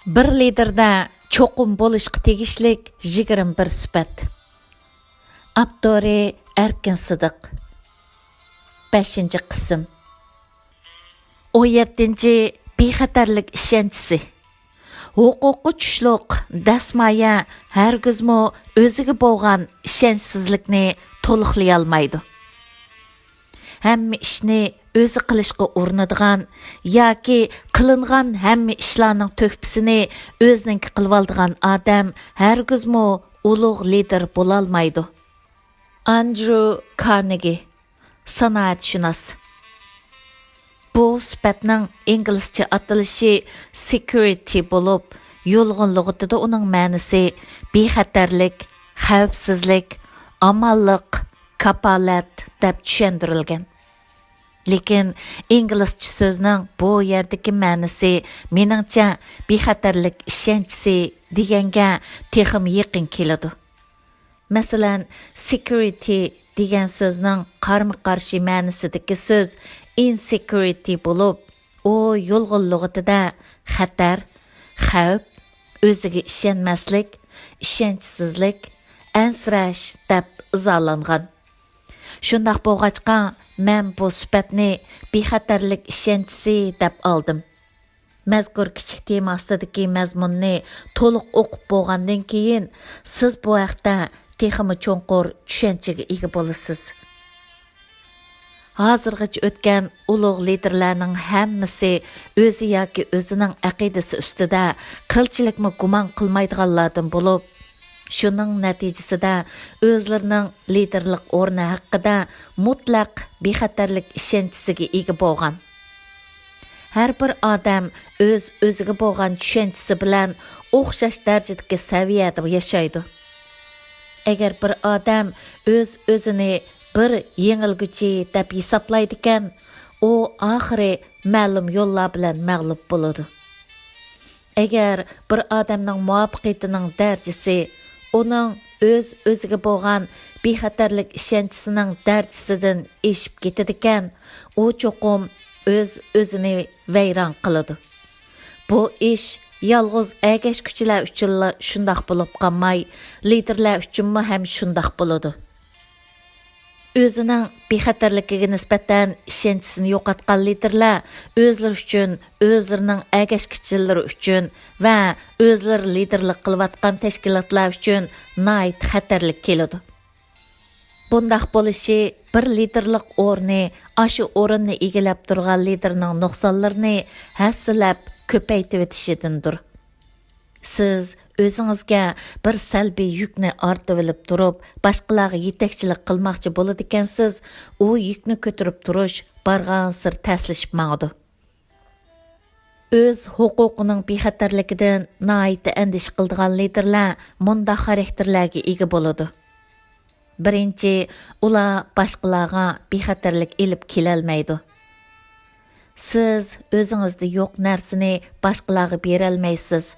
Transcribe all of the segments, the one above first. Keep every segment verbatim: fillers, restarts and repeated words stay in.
بىر لىدېردە چوقۇم بولۇشقا تېگىشلىك يىگىرمە بىر سۈپەت. ئاپتورى: ئەركىن سىدىق. بەشىنچى قىسىم. ئون يەتتىنچى، بىخەتەرلىك ئىشەنچىسى. ھوقۇققا چۈشلۈق دەسمايە ھەرگىزمۇ ئۆزىگە بولغان ئىشەنچسىزلىكنى تولۇقلىيالمايدۇ. ھەممە ئىشنى ئۆزى قىلىشقا ئۇرۇنىدىغان ياكى قىلىنغان ھەممە ئىشلارنىڭ تۆھپىسىنى ئۆزىنىڭكى قىلىۋالىدىغان ئادەم ھەرگىزمۇ ئۇلۇغ لىدېر بولالمايدۇ. ئاندرېو كارنېگى، سانائەتشۇناس. بۇ سۈپەتنىڭ ئىنگلىزچە ئاتىلىشى سېكيۇرىتى بولۇپ، يۇلغۇن لۇغىتىدا ئۇنىڭ مەنىسى بىخەتەرلىك، خەۋپسىزلىك، ئامانلىق، كاپالەت دەپ چۈشەندۈرۈلگەن. لېكىن ئىنگلىزچە سۆزنىڭ بۇ يەردىكى مەنىسى، مېنىڭچە، بىخەتەرلىك ئىشەنچىسى دېگەنگە تېخىمۇ يېقىن كېلىدۇ. مەسىلەن، سېكيۇرىتى دېگەن سۆزنىڭ قارىمۇ قارشى مەنىسىدىكى سۆز ئىنسېكيۇرىتى بولۇپ، ئۇ يۇلغۇن لۇغىتىدە خەتەر، خەۋپ، ئۆزىگە ئىشەنمەسلىك، ئىشەنچسىزلىك، ئەنسىرەش دەپ ئىزاھلانغان. شۇنداق بولغاچقا، مەن بۇ سۈپەتنى بىخەتەرلىك ئىشەنچىسى دەپ ئالدىم. مەزكۇر كىچىك تېما ئاستىدىكى مەزمۇننى تولۇق ئوقۇپ بولغاندىن كېيىن، سىز بۇ ھەقتە تېخىمۇ چوڭقۇر چۈشەنچىگە ئىگە بولىسىز. ھازىرغىچە ئۆتكەن ئۇلۇغ لىدېرلەرنىڭ ھەممىسى ئۆزى ياكى ئۆزىنىڭ ئەقىدىسى ئۈستىدە قىلچىلىكمۇ گۇمان قىلمايدىغانلاردىن بولۇپ، شۇنىڭ نەتىجىسىدە ئۆزلىرىنىڭ لىدېرلىق ئورنى ھەققىدە مۇتلەق بىخەتەرلىك ئىشەنچىسىگە ئىگە بولغان. ھەر بىر ئادەم ئۆز-ئۆزىگە بولغان چۈشەنچىسى بىلەن ئوخشاش دەرىجىدىكى سەۋىيەدە ياشايدۇ. ئەگەر بىر ئادەم ئۆز-ئۆزىنى بىر يېڭىلگۈچى دەپ ھېسابلايدىكەن، ئۇ ئاخىرى مەلۇم يوللار بىلەن مەغلۇپ بولىدۇ. ئەگەر بىر ئادەمنىڭ مۇۋەپپەقىيىتىنىڭ دەرىجىسى ئۇنىڭ ئۆز-ئۆزىگە بولغان بىخەتەرلىك ئىشەنچىسىنىڭ دەرىجىسىدىن ئېشىپ كېتىدىكەن، ئۇ چوقۇم ئۆز-ئۆزىنى ۋەيران قىلىدۇ. بۇ ئىش يالغۇز ئەگەشكۈچىلەر ئۈچۈنلا شۇنداق بولۇپ قالماي، لىدېرلەر ئۈچۈنمۇ ھەم شۇنداق بولىدۇ. ئۆزىنىڭ بىخەتەرلىكىگە نىسبەتەن ئىشەنچىسىنى يوقاتقان لىدېرلەر ئۆزلىرى ئۈچۈن، ئۆزلىرىنىڭ ئەگەشكۈچىلىرى ئۈچۈن ۋە ئۆزلىرى لىدېرلىق قىلىۋاتقان تەشكىلاتلار ئۈچۈن ناھايىتى خەتەرلىك كېلىدۇ. بۇنداق بولۇشى بىر لىدېرلىق ئورنى ئاشۇ ئورۇننى ئىگىلەپ تۇرغان لىدېرنىڭ نۇقسانلىرىنى ھەسسىلەپ كۆپەيتىۋېتىشىدىندۇر. سىز ئۆزىڭىزگە بىر سەلبىي يۈكنى ئارتىۋېلىپ تۇرۇپ، باشقىلارغا يېتەكچىلىك قىلماقچى بولىدىكەنسىز، ئۇ يۈكنى كۆتۈرۈپ تۇرۇش بارغانسېرى تەسلىشىپ ماڭىدۇ. ئۆز ھوقۇقىنىڭ بىخەتەرلىكىدىن ناھايىتى ئەندىشە قىلىدىغان لىدېرلەر مۇنداق خاراكتېرلەرگە ئىگە بولىدۇ. بىرىنچى، ئۇلار باشقىلارغا بىخەتەرلىك ئېلىپ كېلەلمەيدۇ. سىز ئۆزىڭىزدە يوق نەرسىنى باشقىلارغا بېرەلمەيسىز.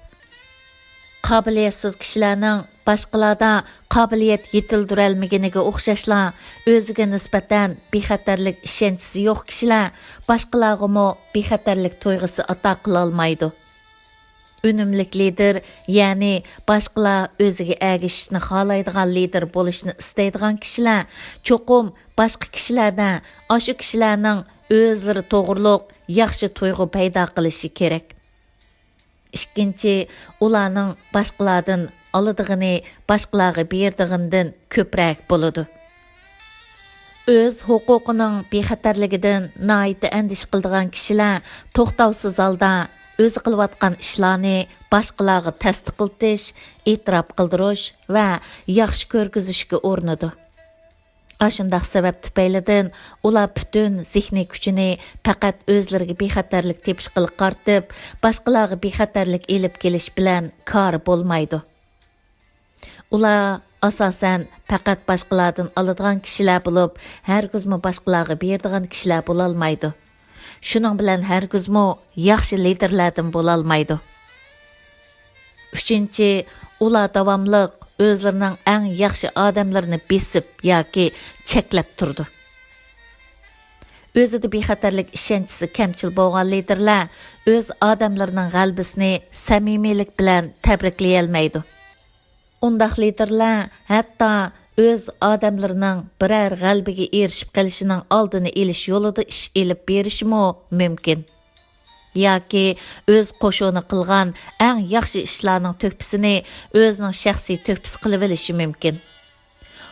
قابىلىيەتسىز كىشىلەرنىڭ باشقىلاردا قابىلىيەت يېتىلدۈرەلمىگىنىگە ئوخشاشلا، ئۆزىگە نىسبەتەن بىخەتەرلىك ئىشەنچىسى يوق كىشىلەر باشقىلارغىمۇ بىخەتەرلىك تۇيغۇسى ئاتا قىلالمايدۇ. ئۈنۈملۈك لىدېر، يەنى باشقىلار ئۆزىگە ئەگىشىشنى خالايدىغان لىدېر بولۇشنى ئىستەيدىغان كىشىلەر چوقۇم باشقا كىشىلەردە ئاشۇ كىشىلەرنىڭ ئۆزلىرى توغرۇلۇق ياخشى تۇيغۇ پەيدا قىلىشى كېرەك. ئىككىنچى، ئۇلارنىڭ باشقىلاردىن ئالىدىغىنى باشقىلارغا بېرىدىغىنىدىن كۆپرەك بولىدۇ. ئۆز ھوقۇقىنىڭ بىخەتەرلىكىدىن ناھايىتى ئەندىشە قىلىدىغان كىشىلەر توختاۋسىز ھالدا ئۆزى قىلىۋاتقان ئىشلارنى باشقىلارغا تەستىقلىتىش، ئېتىراپ قىلدۇرۇش ۋە ياخشى كۆرگۈزۈشكە ئۇرۇنىدۇ. ئاشۇنداق سەۋەب تۈپەيلىدىن ئۇلار پۈتۈن زېھنىي كۈچىنى پەقەت ئۆزلىرىگە بىخەتەرلىك تېپىشقىلا قارىتىپ، باشقىلارغا بىخەتەرلىك ئېلىپ كېلىش بىلەن كارى بولمايدۇ. ئۇلار ئاساسەن پەقەت باشقىلاردىن ئالىدىغان كىشىلەر بولۇپ، ھەرگىزمۇ باشقىلارغا بېرىدىغان كىشىلەر بولالمايدۇ. شۇنىڭ بىلەن ھەرگىزمۇ ياخشى لىدېرلەردىن بولالمايدۇ. ئۈچىنچى، ئۇلار داۋاملىق ئۆزلىرىنىڭ ئەڭ ياخشى ئادەملىرىنى بېسىپ ياكى چەكلەپ تۇرىدۇ. ئۆزىدە بىخەتەرلىك ئىشەنچىسى كەمچىل بولغان لىدېرلەر ئۆز ئادەملىرىنىڭ غەلىبىسىنى سەمىمىيلىك بىلەن تەبرىكلىيەلمەيدۇ. ئۇنداق لىدېرلەر ھەتتا ئۆز ئادەملىرىنىڭ بىرەر غەلىبىگە ئېرىشىپ قېلىشىنىڭ ئالدىنى ئېلىش يولىدا ئىش ئېلىپ بېرىشىمۇ مۇمكىن. ياكى ئۆز قوشۇنى قىلغان ئەڭ ياخشى ئىشلارنىڭ تۆھپىسىنى ئۆزىنىڭ شەخسىي تۆھپىسى قىلىۋېلىشى مۇمكىن.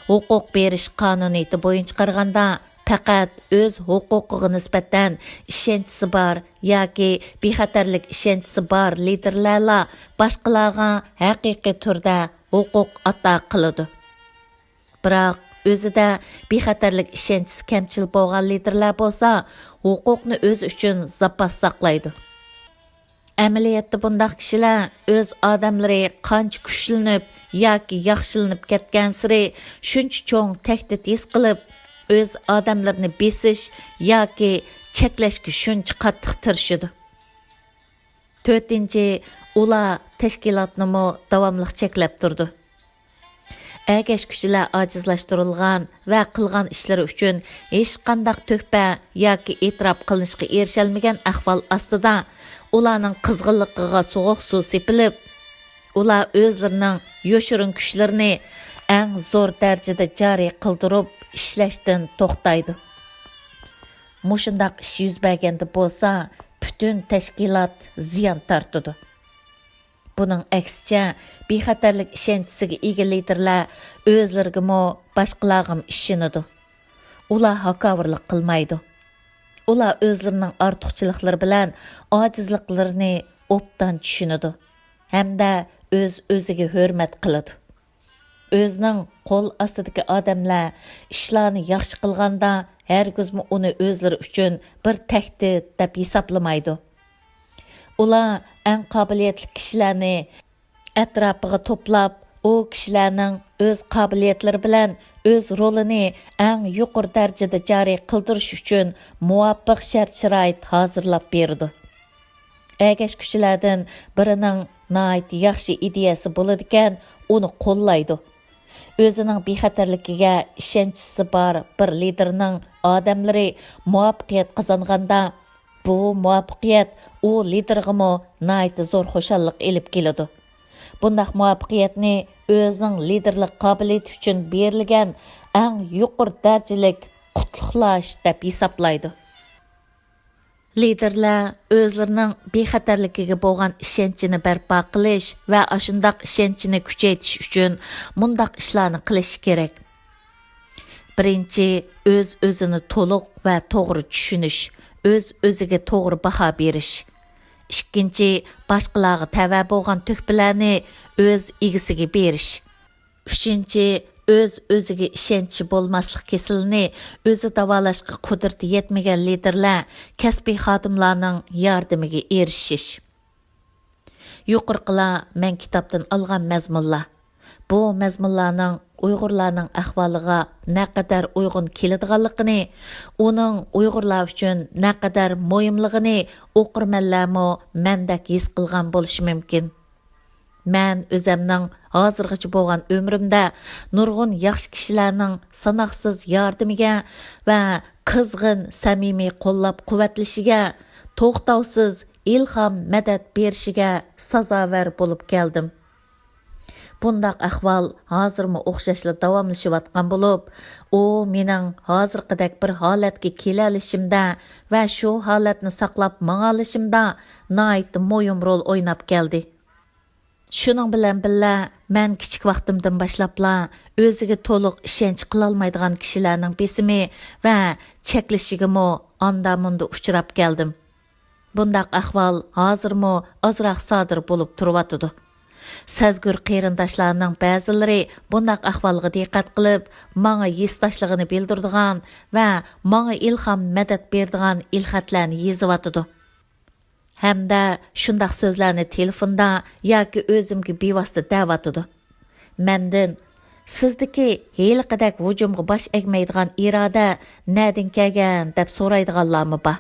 ھوقۇق بېرىش قانۇنىيىتى بويىچە قارىغاندا، پەقەت ئۆز ھوقۇقىغا نىسبەتەن ئىشەنچىسى بار ياكى بىخەتەرلىك ئىشەنچىسى بار لىدېرلەرلا باشقىلارغا ھەقىقىي تۈردە ھوقۇق ئاتا قىلىدۇ. بىراق، ئۆزىدە بىخەتەرلىك ئىشەنچىسى كەمچىل بولغان لىدېرلەر بولسا، ھوقۇقنى ئۆزى ئۈچۈن زاپاس ساقلايدۇ. ئەمەلىيەتتە بۇنداق كىشىلەر ئۆز ئادەملىرى قانچە كۈچلىنىپ ياكى ياخشىلىنىپ كەتكەنسېرى، شۇنچە چوڭ تەھدىت ھېس قىلىپ، ئۆز ئادەملىرىنى بېسىش ياكى چەكلەشكە شۇنچە قاتتىق تىرىشىدۇ. تۆتىنچى، ئۇلار تەشكىلاتنىمۇ داۋاملىق چەكلەپ تۇرىدۇ. ئەگەشكۈچىلەر ئاجىزلاشتۇرۇلغان ۋە قىلغان ئىشلىرى ئۈچۈن ھېچقانداق تۆھپە ياكى ئېتىراپ قىلىنىشقا ئېرىشەلمىگەن ئەھۋال ئاستىدا، ئۇلارنىڭ قىزغىنلىقىغا سوغۇق سۇ سېپىلىپ، ئۇلار ئۆزلىرىنىڭ يوشۇرۇن كۈچلىرىنى ئەڭ زور دەرىجىدە جارى قىلدۇرۇپ ئىشلەشتىن توختايدۇ. مۇشۇنداق ئىش يۈز بەرگەندە بولسا، پۈتۈن تەشكىلات زىيان تارتىدۇ. بۇنىڭ ئەكسىچە، بىخەتەرلىك ئىشەنچىسىگە ئىگە لىدېرلەر ئۆزلىرىگىمۇ، باشقىلارغىمۇ ئىشىنىدۇ. ئۇلار ھاكاۋۇرلۇق قىلمايدۇ. ئۇلار ئۆزلىرىنىڭ ئارتۇقچىلىقلىرى بىلەن ئاجىزلىقلىرىنى ئوبدان چۈشىنىدۇ ھەمدە ئۆز-ئۆزىگە ھۆرمەت قىلىدۇ. ئۆزىنىڭ قول ئاستىدىكى ئادەملەر ئىشلارنى ياخشى قىلغاندا، ھەرگىزمۇ ئۇنى ئۆزلىرى ئۈچۈن بىر تەھدىت دەپ ھېسابلىمايدۇ. ئۇلار ئەڭ قابىلىيەتلىك كىشىلەرنى ئەتراپىغا توپلاپ، ئۇ كىشىلەرنىڭ ئۆز قابىلىيەتلىرى بىلەن ئۆز رولىنى ئەڭ يۇقىرى دەرىجىدە جارى قىلدۇرۇش ئۈچۈن مۇۋاپىق شەرت-شارائىت ھازىرلاپ بېرىدۇ. ئەگەشكۈچىلەردىن بىرىنىڭ ناھايىتى ياخشى ئىدىيەسى بولىدىكەن، ئۇنى قوللايدۇ. ئۆزىنىڭ بىخەتەرلىكىگە ئىشەنچىسى بار بىر لىدېرنىڭ ئادەملىرى مۇۋەپپەقىيەت قازانغاندا، بۇ مۇۋەپپەقىيەت ئۇ لىدېرغىمۇ ناھايىتى زور خۇشاللىق ئېلىپ كېلىدۇ. بۇنداق مۇۋەپپەقىيەتنى ئۆزىنىڭ لىدېرلىق قابىلىيىتى ئۈچۈن بېرىلگەن ئەڭ يۇقىرى دەرىجىلىك قۇتلۇقلاش دەپ ھېسابلايدۇ. لىدېرلەر ئۆزلىرىنىڭ بىخەتەرلىكىگە بولغان ئىشەنچىنى بەرپا قىلىش ۋە ئاشۇنداق ئىشەنچنى كۈچەيتىش ئۈچۈن مۇنداق ئىشلارنى قىلىشى كېرەك. بىرىنچى، ئۆز-ئۆزىنى تولۇق ۋە توغرا چۈشىنىش، ئۆز-ئۆزىگە توغرا باھا بېرىش. ئىككىنچى، باشقىلارغا تەۋە بولغان تۆھپىلەرنى ئۆز ئىگىسىگە بېرىش. ئۈچىنچى، ئۆز-ئۆزىگە ئىشەنچى بولماسلىق كېسىلىنى ئۆزى داۋالاشقا قۇدرىتى يەتمىگەن لىدېرلەر كەسپىي خادىملارنىڭ ياردىمىگە ئېرىشىش. يۇقىرىقىلار مەن كىتابتىن ئالغان مەزمۇنلار. بۇ مەزمۇنلارنىڭ ئۇيغۇرلارنىڭ ئەھۋالىغا نەقەدەر ئۇيغۇن كېلىدىغانلىقىنى، ئۇنىڭ ئۇيغۇرلار ئۈچۈن نەقەدەر مۇھىملىقىنى ئوقۇرمەنلەرمۇ مەندەك ھېس قىلغان بولۇشى مۇمكىن. مەن ئۆزەمنىڭ ھازىرغىچە بولغان ئۆمرۈمدە نۇرغۇن ياخشى كىشىلەرنىڭ ساناقسىز ياردىمىگە ۋە قىزغىن، سەمىمىي قوللاپ-قۇۋۋەتلىشىگە، توختاۋسىز ئىلھام، مەدەت بېرىشىگە سازاۋەر بولۇپ كەلدىم. بۇنداق ئەھۋال ھازىرمۇ ئوخشاشلا داۋاملىشىۋاتقان بولۇپ، ئۇ مېنىڭ ھازىرقىدەك بىر ھالەتكە كېلەلىشىمدە ۋە شۇ ھالەتنى ساقلاپ ماڭالىشىمدا ناھايىتى مۇھىم رول ئويناپ كەلدى. شۇنىڭ بىلەن بىللە، مەن كىچىك ۋاقتىمدىن باشلاپلا ئۆزىگە تولۇق ئىشەنچ قىلالمايدىغان كىشىلەرنىڭ بېسىمى ۋە چەكلىشىگىمۇ ئاندا-مۇندا ئۇچراپ كەلدىم. بۇنداق ئەھۋال ھازىرمۇ ئازراق سادىر بولۇپ تۇرۇۋاتىدۇ. سەزگۈر قېرىنداشلارنىڭ بەزىلىرى بۇنداق ئەھۋالغا دىققەت قىلىپ، ماڭا ھېسداشلىقىنى بىلدۈرىدىغان ۋە ماڭا ئىلھام، مەدەت بېرىدىغان ئېلخەتلەرنى يېزىۋاتىدۇ. ھەمدە شۇنداق سۆزلەرنى تېلېفوندا ياكى ئۆزۈمگە بىۋاسىتە دەۋاتىدۇ. مەندىن، «سىزدىكى ھېلىقىدەك ھۇجۇمغا باش ئەگمەيدىغان ئىرادە نەدىن كەلگەن؟» دەپ سورايدىغانلارمۇ بار.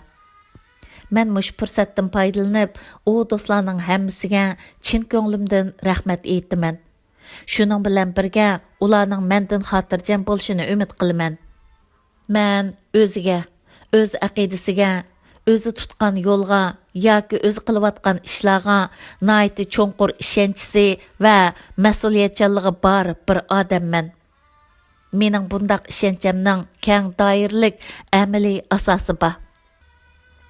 مەن مۇشۇ پۇرسەتتىن پايدىلىنىپ، ئۇ دوستلارنىڭ ھەممىسىگە چىن كۆڭلۈمدىن رەھمەت ئېيتىمەن. شۇنىڭ بىلەن بىرگە، ئۇلارنىڭ مەندىن خاتىرجەم بولۇشىنى ئۈمىد قىلىمەن. مەن ئۆزىگە، ئۆز ئەقىدىسىگە، ئۆزى تۇتقان يولغا ياكى ئۆزى قىلىۋاتقان ئىشلارغا ناھايىتى چوڭقۇر ئىشەنچىسى ۋە مەسئۇلىيەتچانلىقى بار بىر ئادەممەن. مېنىڭ بۇنداق ئىشەنچەمنىڭ كەڭ دائىرىلىك ئەمەلىي ئاساسى بار.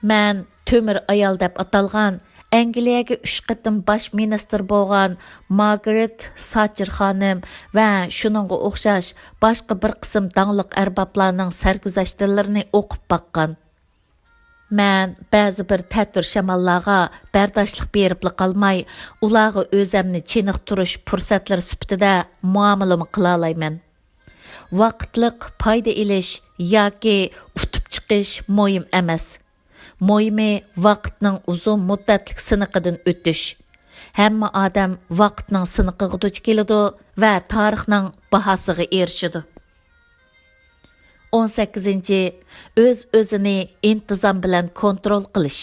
مەن تۆمۈر ئايال دەپ ئاتالغان، ئەنگلىيەگە ئۈچ قېتىم باش مىنىستىر بولغان مارگارېت ساتچېر خانىم ۋە شۇنىڭغا ئوخشاش باشقا بىر قىسىم داڭلىق ئەربابلارنىڭ سەرگۈزەشتلىرىنى ئوقۇپ باققان. مەن بەزى بىر تەتۈر شاماللارغا بەرداشلىق بېرىپلا قالماي، ئۇلارغا ئۆزەمنى چېنىقتۇرۇش پۇرسەتلىرى سۈپىتىدە مۇئامىلىمۇ قىلالايمەن. ۋاقىتلىق پايدا ئېلىش ياكى ئۇتۇپ چىقىش مۇھىم ئەمەس. مۇھىمى ۋاقىتنىڭ ئۇزۇن مۇددەتلىك سىنىقىدىن ئۆتۈش. ھەممە ئادەم ۋاقىتنىڭ سىنىقىغا دۇچ كېلىدۇ ۋە تارىخنىڭ باھاسىغا ئېرىشىدۇ. ئون سەككىزىنچى، ئۆز-ئۆزىنى ئىنتىزام بىلەن كونترول قىلىش.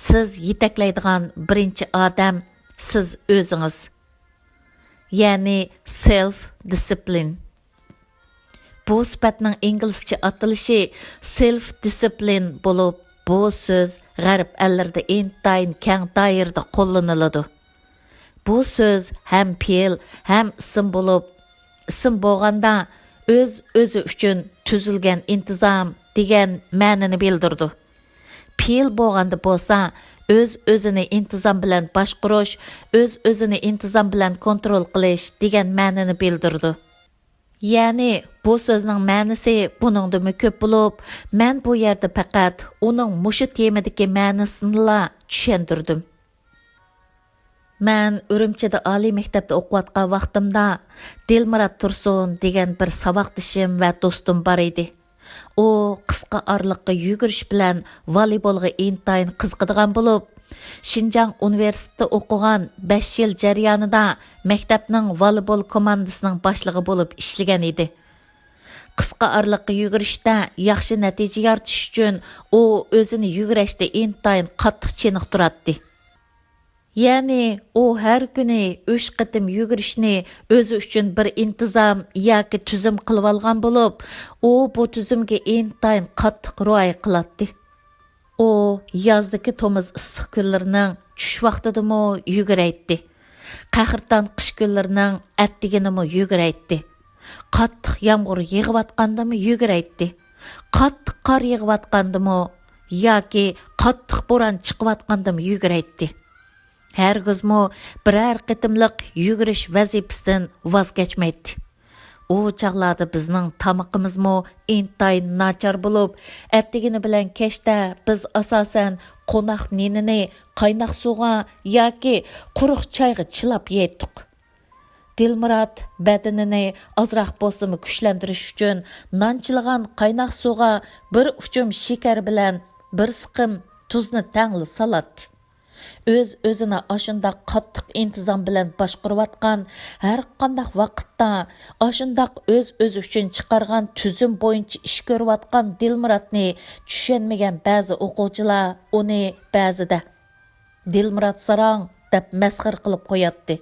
سىز يېتەكلەيدىغان بىرىنچى ئادەم سىز ئۆزىڭىز. يەنى سېلف دىسسىپلىن. بۇ سۈپەتنىڭ ئىنگلىزچە ئاتىلىشى سېلف دىسسىپلىن بولۇپ، بۇ سۆز غەرب ئەللىرىدە ئىنتايىن كەڭ دائىرىدە قوللىنىلىدۇ. بۇ سۆز ھەم پېئىل، ھەم ئىسىم بولۇپ، ئىسىم بولغاندا ئۆز-ئۆزى ئۈچۈن تۈزۈلگەن ئىنتىزام دېگەن مەنىنى بىلدۈرىدۇ. پېئىل بولغاندا بولسا ئۆز-ئۆزىنى ئىنتىزام بىلەن باشقۇرۇش، ئۆز-ئۆزىنى ئىنتىزام بىلەن كونترول قىلىش دېگەن مەنىنى بىلدۈرىدۇ. يەنى بۇ سۆزنىڭ مەنىسى بۇنىڭدىنمۇ كۆپ بولۇپ، مەن بۇ يەردە پەقەت ئۇنىڭ مۇشۇ تېمىدىكى مەنىسىنىلا چۈشەندۈردۈم. مەن ئۈرۈمچىدە ئالىي مەكتەپتە ئوقۇۋاتقان ۋاقتىمدا دىلمۇرات تۇرسۇن دېگەن بىر ساۋاقدىشىم ۋە دوستۇم بار ئىدى. ئۇ قىسقا ئارىلىققا يۈگۈرۈش بىلەن ۋالىبولغا ئىنتايىن قىزىقىدىغان بولۇپ، شىنجاڭ ئۇنىۋېرسىتېتىدا ئوقۇغان بەش يىل جەريانىدا مەكتەپنىڭ ۋالىبول كوماندىسىنىڭ باشلىقى بولۇپ ئىشلىگەن ئىدى. قىسقا ئارىلىققا يۈگۈرۈشتە ياخشى نەتىجە يارىتىش ئۈچۈن ئۇ ئۆزىنى يۈگۈرەشتە ئىنتايىن قاتتىق چېنىقتۇراتتى. يەنى ئۇ ھەر كۈنى ئۈچ قېتىم يۈگۈرۈشنى ئۆزى ئۈچۈن بىر ئىنتىزام ياكى تۈزۈم قىلىۋالغان بولۇپ، ئۇ بۇ تۈزۈمگە ئىنتايىن قاتتىق رىئايە قىلاتتى. ئۇ يازدىكى تومۇز ئىسسىق كۈنلىرىنىڭ چۈش ۋاقتىدىمۇ يۈگۈرەيتتى. قەھرىتان قىش كۈنلىرىنىڭ ئەتىگىنىمۇ يۈگۈرەيتتى. قاتتىق يامغۇر يېغىۋاتقاندىمۇ يۈگۈرەيتتى. قاتتىق قار يېغىۋاتقاندىمۇ ياكى قاتتىق بوران چىقىۋاتقاندىمۇ يۈگۈرەيتتى. ھەرگىزمۇ بىرەر قېتىملىق يۈگۈرۈش ۋەزىپىسىدىن ۋاز كەچمەيتتى. ئۇ چاغلاردا بىزنىڭ تامىقىمىزمۇ ئىنتايىن ناچار بولۇپ، ئەتىگىنى بىلەن كەچتە بىز ئاساسەن قوناق نېنىنى قايناق سۇغا ياكى قۇرۇق چايغا چىلاپ يەيتتۇق. دىلمۇرات بەدىنىنى ئازراق بولسىمۇ كۈچلەندۈرۈش ئۈچۈن نان چىلىغان قايناق سۇغا بىر ئۇچۇم شېكەر بىلەن بىر سىقىم تۇزنى تەڭلا سالاتتى. ئۆز-ئۆزىنى ئاشۇنداق قاتتىق ئىنتىزام بىلەن باشقۇرۇۋاتقان، ھەرقانداق ۋاقىتتا ئاشۇنداق ئۆز-ئۆزى ئۈچۈن چىقارغان تۈزۈم بويىچە ئىش كۆرۈۋاتقان دىلمۇراتنى چۈشەنمىگەن بەزى ئوقۇغۇچىلار ئۇنى بەزىدە «دىلمۇرات ساراڭ» دەپ مەسخىرە قىلىپ قوياتتى.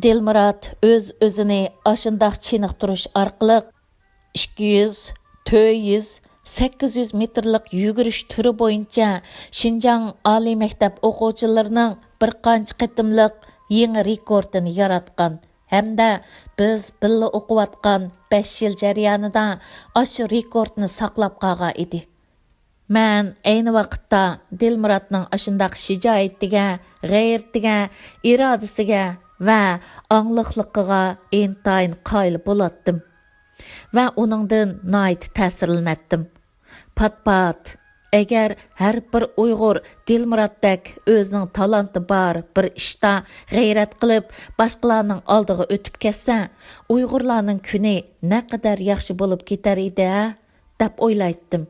دىلمۇرات ئۆز-ئۆزىنى ئاشۇنداق چېنىقتۇرۇش ئارقىلىق، ئىككى يۈز، تۆت يۈز، سەككىز يۈز مېتىرلىق يۈگۈرۈش تۈرى بويىچە شىنجاڭ ئالىي مەكتەپ ئوقۇغۇچىلىرىنىڭ بىر قانچە قېتىملىق يېڭى رېكورتىنى ياراتقان ھەمدە بىز بىللە ئوقۇۋاتقان بەش يىل جەريانىدا ئاشۇ رېكورتنى ساقلاپ قالغان ئىدى. مەن ئەينى ۋاقىتتا دىلمۇراتنىڭ ئاشۇنداق شىجائىتىگە، غەيرىتىگە، ئىرادىسىگە ۋە ئاڭلىقلىقىغا ئىنتايىن قايىل بولاتتىم ۋە ئۇنىڭدىن ناھايىتى تەسىرلىنەتتىم. پات-پات، ئەگەر ھەر بىر ئۇيغۇر دىلمۇراتتەك ئۆزىنىڭ تالانتى بار بىر ئىشتا غەيرەت قىلىپ، باشقىلارنىڭ ئالدىغا ئۆتۈپ كەتسە، ئۇيغۇرلارنىڭ كۈنى نەقەدەر ياخشى بولۇپ كېتەر ئىدى ھە، دەپ ئويلايتتىم.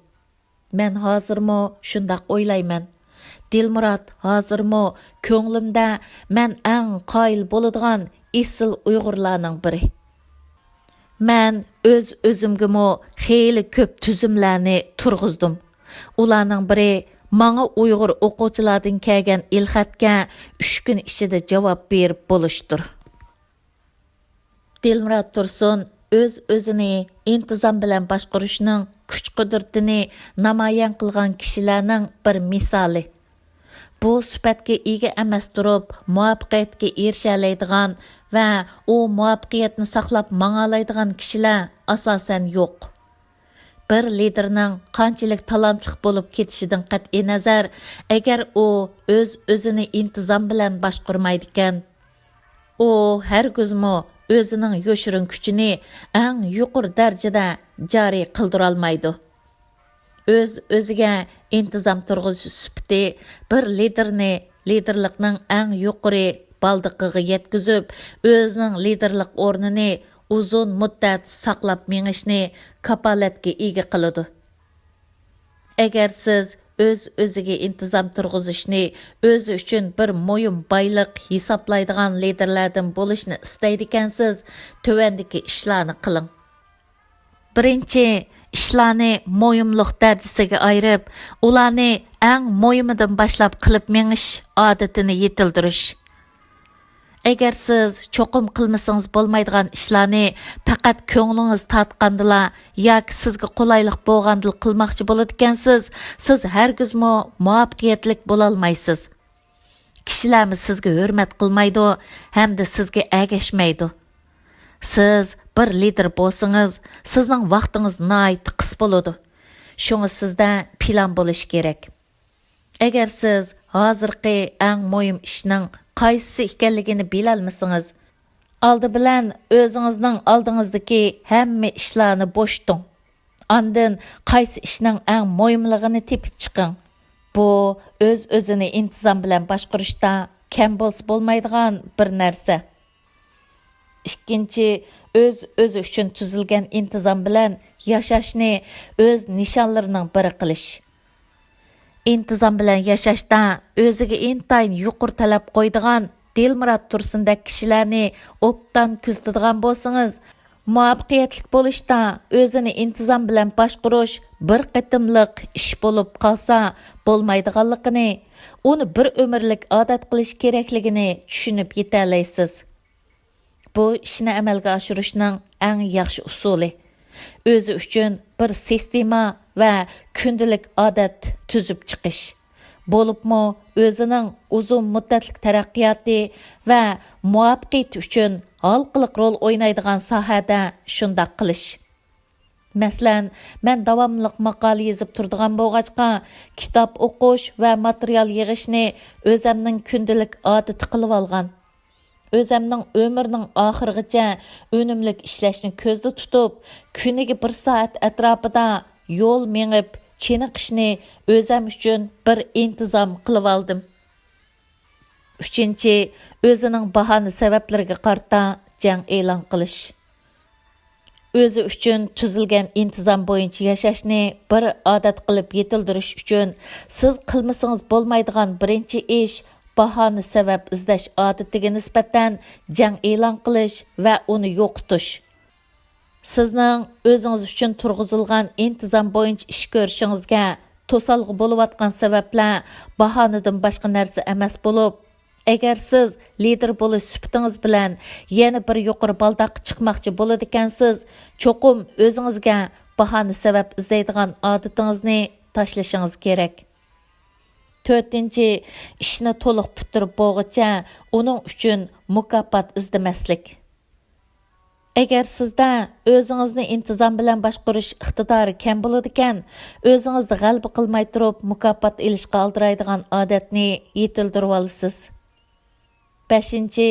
مەن ھازىرمۇ شۇنداق ئويلايمەن. دىلمۇرات ھازىرمۇ كۆڭلۈمدە مەن ئەڭ قايىل بولىدىغان ئېسىل ئۇيغۇرلارنىڭ بىرى. مەن ئۆز-ئۆزۈمگىمۇ خېلى كۆپ تۈزۈملەرنى تۇرغۇزدۇم. ئۇلارنىڭ بىرى ماڭا ئۇيغۇر ئوقۇغۇچىلاردىن كەلگەن ئېلخەتكە ئۈچ كۈن ئىچىدە جاۋاب بېرىپ بولۇشتۇر. دىلمۇرات تۇرسۇن ئۆز-ئۆزىنى ئىنتىزام بىلەن باشقۇرۇشنىڭ كۈچ-قۇدرىتىنى نامايان قىلغان كىشىلەرنىڭ بىر مىسالى. بۇ سۈپەتكە ئىگە ئەمەس تۇرۇپ، مۇۋەپپەقىيەتكە ئېرىشەلەيدىغان ۋە ئۇ مۇۋەپپەقىيەتنى ساقلاپ ماڭالايدىغان كىشىلەر ئاساسەن يوق. بىر لىدېرنىڭ قانچىلىك تالانتلىق بولۇپ كېتىشىدىن قەتئىينەزەر، ئەگەر ئۇ ئۆز-ئۆزىنى ئىنتىزام بىلەن باشقۇرمايدىكەن، ئۇ ھەرگىزمۇ ئۆزىنىڭ يوشۇرۇن كۈچىنى ئەڭ يۇقىرى دەرىجىدە جارى قىلدۇرالمايدۇ. ئۆز-ئۆزىگە ئىنتىزام تۇرغۇزۇش سۈپىتى بىر لىدېرنى لىدېرلىقنىڭ ئەڭ يۇقىرى بالدىقىغا يەتكۈزۈپ، ئۆزىنىڭ لىدېرلىق ئورنىنى ئۇزۇن مۇددەت ساقلاپ مېڭىشنى كاپالەتكە ئىگە قىلىدۇ. ئەگەر سىز ئۆز-ئۆزىگە ئىنتىزام تۇرغۇزۇشنى ئۆزى ئۈچۈن بىر مۇھىم بايلىق ھېسابلايدىغان لىدېرلەردىن بولۇشنى ئىستەيدىكەنسىز، تۆۋەندىكى ئىشلارنى قىلىڭ. بىرىنچى، ئىشلارنى مۇھىملىق دەرىجىسىگە ئايرىپ، ئۇلارنى ئەڭ مۇھىمىدىن باشلاپ قىلىپ مېڭىش ئادىتىنى يېتىلدۈرۈش. ئەگەر سىز چوقۇم قىلمىسىڭىز بولمايدىغان ئىشلارنى پەقەت كۆڭلىڭىز تارتقاندىلا ياكى سىزگە قولايلىق بولغاندىلا قىلماقچى بولىدىكەنسىز، سىز ھەرگىزمۇ مۇۋەپپەقىيەتلىك بولالمايسىز. كىشىلەرمۇ سىزگە ھۆرمەت قىلمايدۇ ھەمدە سىزگە ئەگەشمەيدۇ. سىز بىر لىدېر بولسىڭىز، سىزنىڭ ۋاقتىڭىز ناھايىتى قىس بولىدۇ. شۇڭا سىزدە پىلان بولۇشى كېرەك. ئەگەر سىز ھازىرقى ئەڭ مۇھىم ئىشنىڭ قايسىسى ئىكەنلىكىنى بىلەلمىسىڭىز، ئالدى بىلەن ئۆزىڭىزنىڭ ئالدىڭىزدىكى ھەممە ئىشلارنى بوشىتىڭ. ئاندىن قايسى ئىشنىڭ ئەڭ مۇھىملىقىنى تېپىپ چىقىڭ. بۇ ئۆز-ئۆزىنى ئىنتىزام بىلەن باشقۇرۇشتا كەم بولسا بولمايدىغان بىر نەرسە. ئىككىنچى، ئۆز-ئۆزى ئۈچۈن تۈزۈلگەن ئىنتىزام بىلەن ياشاشنى ئۆز نىشانلىرىنىڭ بىرى قىلىش. ئىنتىزام بىلەن ياشاشتا ئۆزىگە ئىنتايىن يۇقىرى تەلەپ قويىدىغان دىلمۇرات تۇرسۇندەك كىشىلەرنى ئوبدان كۆزىتىدىغان بولسىڭىز، مۇۋەپپەقىيەتلىك بولۇشتا ئۆزىنى ئىنتىزام بىلەن باشقۇرۇش بىر قېتىملىق ئىش بولۇپ قالسا بولمايدىغانلىقىنى، ئۇنى بىر ئۆمۈرلۈك ئادەت قىلىش كېرەكلىكىنى چۈشىنىپ يېتەلەيسىز. بۇ ئىشنى ئەمەلگە ئاشۇرۇشنىڭ ئەڭ ياخشى ئۇسۇلى، ئۆزى ئۈچۈن بىر سىستېما ۋە كۈندىلىك ئادەت تۈزۈپ چىقىش، بولۇپمۇ ئۆزىنىڭ ئۇزۇن مۇددەتلىك تەرەققىياتى ۋە مۇۋەپپەقىيىتى ئۈچۈن ھالقىلىق رول ئوينايدىغان ساھەدە شۇنداق قىلىش. مەسىلەن، مەن داۋاملىق ماقالە يېزىپ تۇرىدىغان بولغاچقا، كىتاب ئوقۇش ۋە ماتېرىيال يىغىشنى ئۆزەمنىڭ كۈندىلىك ئادىتى قىلىۋالغان. ئۆزەمنىڭ ئۆمرىنىڭ ئاخىرىغىچە ئۈنۈملۈك ئىشلەشنى كۆزدە تۇتۇپ، كۈنىگە بىر سائەت ئەتراپىدا يول مېڭىپ چېنىقىشنى ئۆزەم ئۈچۈن بىر ئىنتىزام قىلىۋالدىم. ئۈچىنچى، ئۆزىنىڭ باھانە سەۋەبلىرىگە قارىتا جەڭ ئېلان قىلىش. ئۆزى ئۈچۈن تۈزۈلگەن ئىنتىزام بويىچە ياشاشنى بىر ئادەت قىلىپ يېتىلدۈرۈش ئۈچۈن، سىز قىلمىسىڭىز بولمايدىغان بىرىنچى ئىش، باھانە سەۋەب ئىزدەش ئادىتىگە نىسبەتەن جەڭ ئېلان قىلىش ۋە ئۇنى يوقىتىش. سىزنىڭ ئۆزىڭىز ئۈچۈن تۇرغۇزۇلغان ئىنتىزام بويىچە ئىش كۆرۈشىڭىزگە توسالغۇ بولۇۋاتقان سەۋەبلەر باھانىدىن باشقا نەرسە ئەمەس بولۇپ، ئەگەر سىز لىدېر بولۇش سۈپىتىڭىز بىلەن يەنە بىر يۇقىرى بالداققا چىقماقچى بولىدىكەنسىز، چوقۇم ئۆزىڭىزگە باھانە سەۋەب ئىزدەيدىغان ئادىتىڭىزنى تاشلىشىڭىز كېرەك. تۆتىنچى، ئىشنى تولۇق پۈتتۈرۈپ بولغۇچە ئۇنىڭ ئۈچۈن مۇكاپات ئىزدىمەسلىك. ئەگەر سىزدە ئۆزىڭىزنى ئىنتىزام بىلەن باشقۇرۇش ئىقتىدارى كەم بولىدىكەن، ئۆزىڭىزدە غەلىبە قىلماي تۇرۇپ مۇكاپات ئېلىشقا ئالدىرايدىغان ئادەتنى يېتىلدۈرۈۋالىسىز. بەشىنچى،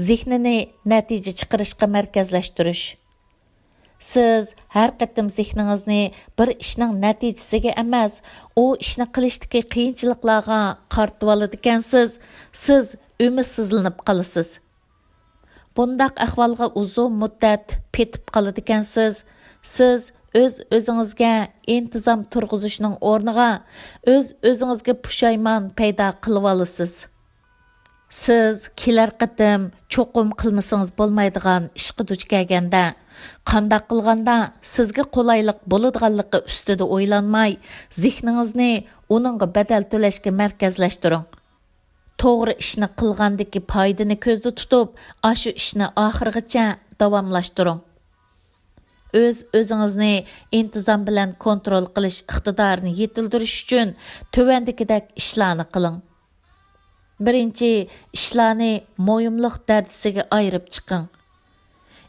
زېھنىنى نەتىجە چىقىرىشقا مەركەزلەشتۈرۈش. سىز ھەر قېتىم زېھنىڭىزنى بىر ئىشنىڭ نەتىجىسىگە ئەمەس، ئۇ ئىشنى قىلىشتىكى قىيىنچىلىقلارغا قارىتىۋالىدىكەنسىز، سىز ئۈمىدسىزلىنىپ قالىسىز. بۇنداق ئەھۋالغا ئۇزۇن مۇددەت پېتىپ قالىدىكەنسىز. سىز ئۆز-ئۆزىڭىزگە ئىنتىزام تۇرغۇزۇشنىڭ ئورنىغا ئۆز-ئۆزىڭىزگە پۇشايمان پەيدا قىلىۋالىسىز. سىز كېلەر قېتىم چوقۇم قىلمىسىڭىز بولمايدىغان ئىشقا دۇچ كەلگەندە، قانداق قىلغاندا سىزگە قولايلىق بولىدىغانلىقى ئۈستىدە ئويلانماي، زېھنىڭىزنى ئۇنىڭغا بەدەل تۆلەشكە مەركەزلەشتۈرۈڭ. توغرا ئىشنى قىلغاندىكى پايدىنى كۆزدە تۇتۇپ، ئاشۇ ئىشنى ئاخىرغىچە داۋاملاشتۇرۇڭ. ئۆز-ئۆزىڭىزنى ئىنتىزام بىلەن كونترول قىلىش ئىقتىدارىنى يېتىلدۈرۈش ئۈچۈن تۆۋەندىكىدەك ئىشلارنى قىلىڭ. بىرىنچى، ئىشلارنى مۇھىملىق دەرىجىسىگە ئايرىپ چىقىڭ.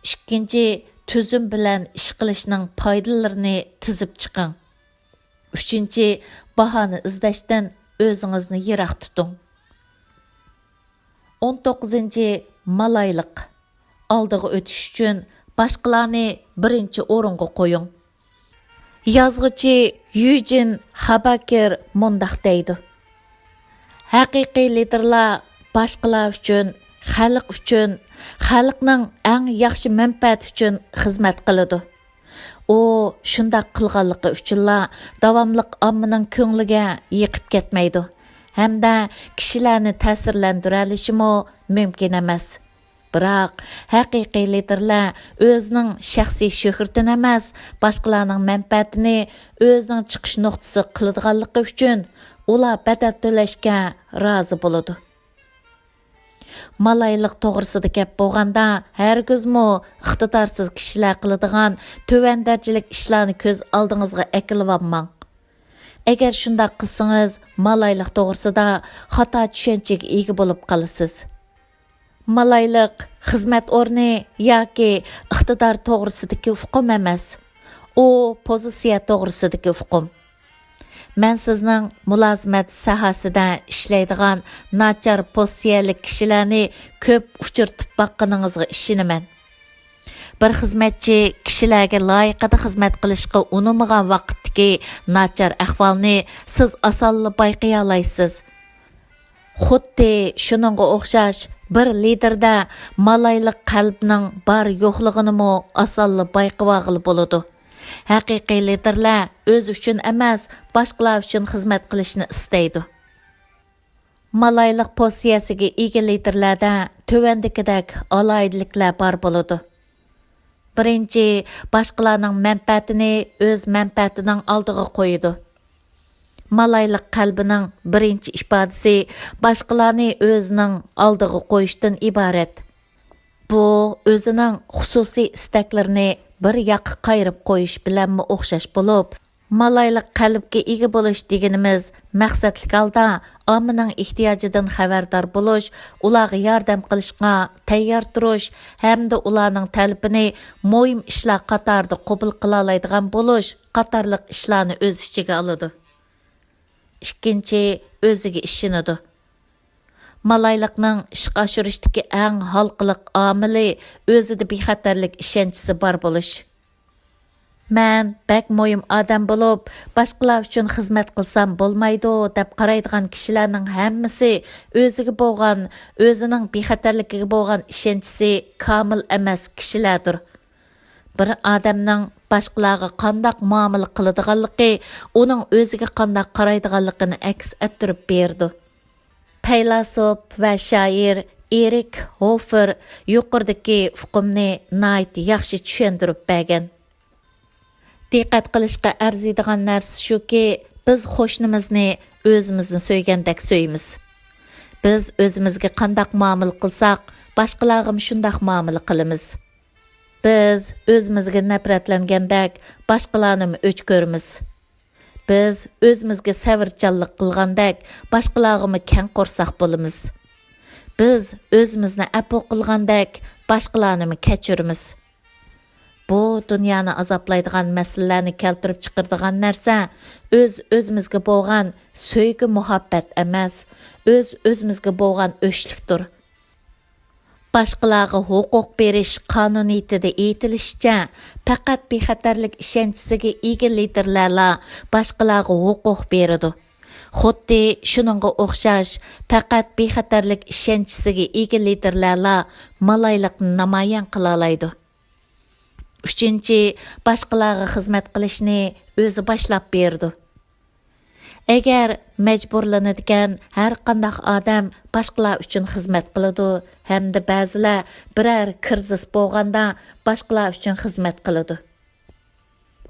ئىككىنچى، تۈزۈم بىلەن ئىش قىلىشنىڭ پايدىلىرىنى تىزىپ چىقىڭ. ئۈچىنچى، باھانە ئىزدەشتىن ئۆزىڭىزنى يىراق تۇتۇڭ. ئون توققۇزىنچى، مالايلىق. ئالدىغا ئۆتۈش ئۈچۈن باشقىلارنى بىرىنچى ئورۇنغا قويۇڭ. يازغۇچى يۈجىن خاباكېر مۇنداق دەيدۇ: ھەقىقىي لىدېرلار باشقىلار ئۈچۈن، خەلق ئۈچۈن، خەلقنىڭ ئەڭ ياخشى مەنپەئەتى ئۈچۈن خىزمەت قىلىدۇ. ئۇ شۇنداق قىلغانلىقى ئۈچۈنلا داۋاملىق ئاممىنىڭ كۆڭلىگە يېقىپ كەتمەيدۇ ھەمدە كىشىلەرنى تەسىرلەندۈرەلىشىمۇ مۇمكىن ئەمەس. بىراق، ھەقىقىي لىدېرلار ئۆزىنىڭ شەخسىي شۆھرىتىنى ئەمەس، باشقىلارنىڭ مەنپەئەتىنى ئۆزىنىڭ چىقىش نۇقتىسى قىلىدىغانلىقى ئۈچۈن ئۇلار بەدەل تۆلەشكە رازى بولىدۇ. مالايلىق توغرىسىدا گەپ بولغاندا، ھەرگىزمۇ ئىقتىدارسىز كىشىلەر قىلىدىغان تۆۋەن دەرىجىلىك ئىشلارنى كۆز ئالدىڭىزغا ئەكېلىۋالماڭ. ئەگەر شۇنداق قىلسىڭىز، مالايلىق توغرىسىدا خاتا چۈشەنچىگە ئىگە بولۇپ قالىسىز. مالايلىق خىزمەت ئورنى ياكى ئىقتىدار توغرىسىدىكى ئۇقۇم ئەمەس، ئۇ پوزىتسىيە توغرىسىدىكى ئۇقۇم. مەن سىزنىڭ مۇلازىمەت ساھەسىدە ئىشلەيدىغان ناچار پوزىتسىيەلىك كىشىلەرنى كۆپ ئۇچرىتىپ باققىنىڭىزغا ئىشىنىمەن. بىر خىزمەتچى كىشىلەرگە لايىقىدا خىزمەت قىلىشقا ئۇنىمىغان ۋاقىتتىكى ناچار ئەھۋالنى سىز ئاسانلا بايقىيالايسىز. خۇددى شۇنىڭغا ئوخشاش، بىر لىدېردە مالايلىق قەلبنىڭ بار يوقلۇقىنىمۇ ئاسانلا بايقىۋالغىلى بولىدۇ. ھەقىقىي لىدېرلار ئۆزى ئۈچۈن ئەمەس، باشقىلار ئۈچۈن خىزمەت قىلىشنى ئىستەيدۇ. مالايلىق پوزىتسىيەسىگە ئىگە لىدېرلەردە تۆۋەندىكىدەك ئالاھىدىلىكلەر بار بولىدۇ. بىرىنچى، باشقىلارنىڭ مەنپەئەتىنى ئۆز مەنپەئەتىنىڭ ئالدىغا قويىدۇ. مالايلىق قەلبىنىڭ بىرىنچى ئىپادىسى باشقىلارنى ئۆزىنىڭ ئالدىغا قويۇشتىن ئىبارەت. بۇ ئۆزىنىڭ خۇسۇسىي ئىستەكلىرىنى بىر ياققا قايرىپ قويۇش بىلەنمۇ ئوخشاش بولۇپ، مالايلىق قەلبكە ئىگە بولۇش دېگىنىمىز مەقسەتلىك ھالدا ئاممىنىڭ ئېھتىياجىدىن خەۋەردار بولۇش، ئۇلارغا ياردەم قىلىشقا تەييار تۇرۇش ھەمدە ئۇلارنىڭ تەلىپىنى مۇھىم ئىشلار قاتارىدا قوبۇل قىلالايدىغان بولۇش قاتارلىق ئىشلارنى ئۆز ئىچىگە ئالىدۇ. ئىككىنچى، ئۆزىگە ئىشىنىدۇ. مالايلىقنىڭ ئىشقا ئاشۇرۇشتىكى ئەڭ ھالقىلىق ئامىلى ئۆزىدە بىخەتەرلىك ئىشەنچىسى بار بولۇش. مەن بەك مۇھىم ئادەم بولۇپ، باشقىلار ئۈچۈن خىزمەت قىلسام بولمايدۇ دەپ قارايدىغان كىشىلەرنىڭ ھەممىسى ئۆزىگە بولغان، ئۆزىنىڭ بىخەتەرلىكىگە بولغان ئىشەنچىسى كامىل ئەمەس كىشىلەردۇر. بىر ئادەمنىڭ باشقىلارغا قانداق مۇئامىلە قىلىدىغانلىقى ئۇنىڭ ئۆزىگە قانداق قارايدىغانلىقىنى ئەكس ئەتتۈرۈپ بېرىدۇ. پەيلاسوپ ۋە شائىر ئېرىك ھوفېر يۇقىرىدىكى ئۇقۇمنى ناھايىتى ياخشى چۈشەندۈرۈپ بەرگەن. دىققەت قىلىشقا ئەرزىيدىغان نەرسە شۇكى، بىز قوشنىمىزنى ئۆزىمىزنى سۆيگەندەك سۆيىمىز. بىز ئۆزىمىزگە قانداق مۇئامىلە قىلساق، باشقىلارغىمۇ شۇنداق مۇئامىلە قىلىمىز. بىز ئۆزىمىزگە نەپرەتلەنگەندەك باشقىلارنىمۇ ئۆچ كۆرىمىز. بىز ئۆزىمىزگە سەۋرچانلىق قىلغاندەك باشقىلارغىمۇ كەڭ قورساق بولىمىز. بىز ئۆزىمىزنى ئەپۇ قىلغاندەك باشقىلارنىمۇ كەچۈرىمىز. بۇ دۇنيانى ئازابلايدىغان مەسىلىلەرنى كەلتۈرۈپ چىقىرىدىغان نەرسە ئۆز-ئۆزىمىزگە بولغان سۆيگۈ-مۇھەببەت ئەمەس، ئۆز-ئۆزىمىزگە بولغان ئۆچلۈكتۇر. باشقىلارغا ھوقۇق بېرىش قانۇنىيىتىدە ئېيتىلىشىچە، پەقەت بىخەتەرلىك ئىشەنچىسىگە ئىگە لىدېرلەرلا باشقىلارغا ھوقۇق بېرىدۇ. خۇددى شۇنىڭغا ئوخشاش، پەقەت بىخەتەرلىك ئىشەنچىسىگە ئىگە لىدېرلەرلا مالايلىقنى نامايان قىلالايدۇ. ئۈچىنچى، باشقىلارغا خىزمەت قىلىشنى ئۆزى باشلاپ بېرىدۇ. ئەگەر مەجبۇرلىنىدىكەن، ھەر قانداق ئادەم باشقىلار ئۈچۈن خىزمەت قىلىدۇ ھەمدە بەزىلەر بىرەر كىرىزىس بولغاندا باشقىلار ئۈچۈن خىزمەت قىلىدۇ.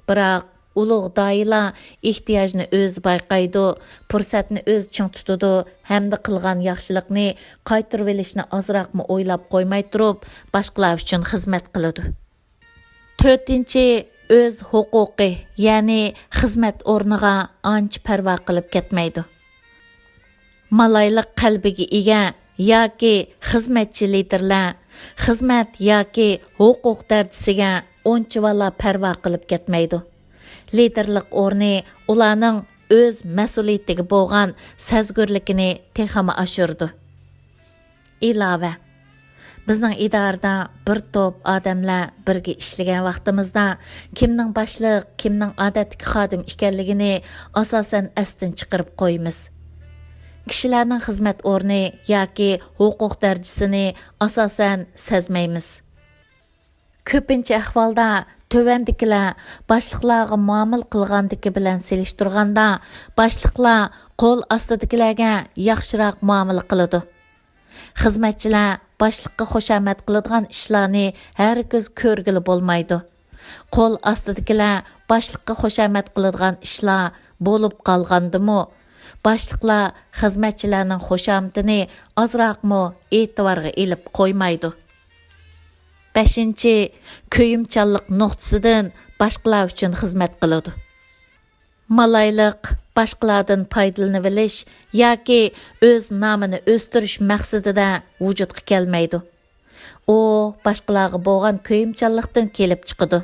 بىراق، ئۇلۇغ داھىيلار ئېھتىياجنى ئۆزى بايقايدۇ، پۇرسەتنى ئۆزى چىڭ تۇتىدۇ ھەمدە قىلغان ياخشىلىقنى قايتۇرۇۋېلىشنى ئازراقمۇ ئويلاپ قويماي تۇرۇپ، باشقىلار ئۈچۈن خىزمەت قىلىدۇ. تۆتىنچى، ئۆز ھوقۇقى، يەنى خىزمەت ئورنىغا ئانچە پەرۋا قىلىپ كەتمەيدۇ. مالايلىق قەلبىگە ئىگە ياكى خىزمەتچى لىدىرلار خىزمەت ياكى ھوقۇق دەرىجىسىگە ئۇنچىۋالا پەرۋا قىلىپ كەتمەيدۇ. لىدىرلىق ئورنى ئۇلارنىڭ ئۆز مەسئۇلىيىتىگە بولغان سەزگۈرلۈكىنى تېخىمۇ ئاشۇرىدۇ. ئىلاۋە: بىزنىڭ ئىدارىدە بىر توپ ئادەملەر بىرگە ئىشلىگەن ۋاقتىمىزدا، كىمنىڭ باشلىق، كىمنىڭ ئادەتتىكى خادىم ئىكەنلىكىنى ئاساسەن ئەستىن چىقىرىپ قويىمىز. كىشىلەرنىڭ خىزمەت ئورنى ياكى ھوقۇق دەرىجىسىنى ئاساسەن سەزمەيمىز. كۆپىنچە ئەھۋالدا تۆۋەندىكىلەر باشلىقلارغا مۇئامىلە قىلغاندىكى بىلەن سېلىشتۇرغاندا، باشلىقلار قول ئاستىدىكىلەرگە ياخشىراق مۇئامىلە قىلىدۇ. خىزمەتچىلەر باشلىققا خۇشامەت قىلىدىغان ئىشلارنى ھەرگىز كۆرگىلى بولمايدۇ. قول ئاستىدىكىلەر باشلىققا خۇشامەت قىلىدىغان ئىشلار بولۇپ قالغاندىمۇ، باشلىقلار خىزمەتچىلەرنىڭ خۇشامىتىنى ئازراقمۇ ئېتىبارغا ئېلىپ قويمايدۇ. بەشىنچى، كۆيۈمچانلىق نۇقتىسىدىن باشقىلار ئۈچۈن خىزمەت قىلىدۇ. مالايلىق باشقىلاردىن پايدىلىنىۋېلىش ياكى ئۆز نامىنى ئۆستۈرۈش مەقسىتىدە ۋۇجۇدقا كەلمەيدۇ. ئۇ باشقىلارغا بولغان كۆيۈمچانلىقتىن كېلىپ چىقىدۇ.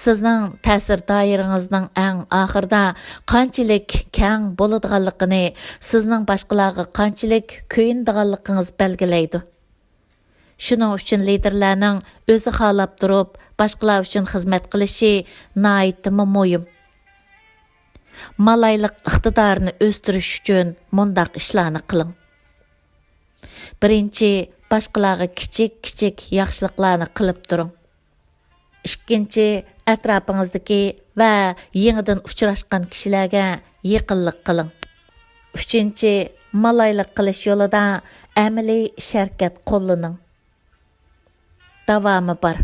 سىزنىڭ تەسىر دائىرىڭىزنىڭ ئەڭ ئاخىرىدا قانچىلىك كەڭ بولىدىغانلىقىنى، سىزنىڭ باشقىلارغا قانچىلىك كۆيۈنىدىغانلىقىڭىز بەلگىلەيدۇ. شۇنىڭ ئۈچۈن لىدىرلەرنىڭ ئۆزى خالاپ تۇرۇپ باشقىلار ئۈچۈن خىزمەت قىلىشى ناھايىتىمۇ مۇھىم. مالايلىق ئىقتىدارىنى ئۆستۈرۈش ئۈچۈن مۇنداق ئىشلارنى قىلىڭ. بىرىنچى، باشقىلارغا كىچىك-كىچىك ياخشىلىقلارنى قىلىپ تۇرۇڭ. ئىككىنچى، ئەتراپىڭىزدىكى ۋە يېڭىدىن ئۇچراشقان كىشىلەرگە يېقىنلىق قىلىڭ. ئۈچىنچى، مالايلىق قىلىش يولىدا ئەمەلىي ئىش-ھەرىكەت قوللىنىڭ. داۋامى بار.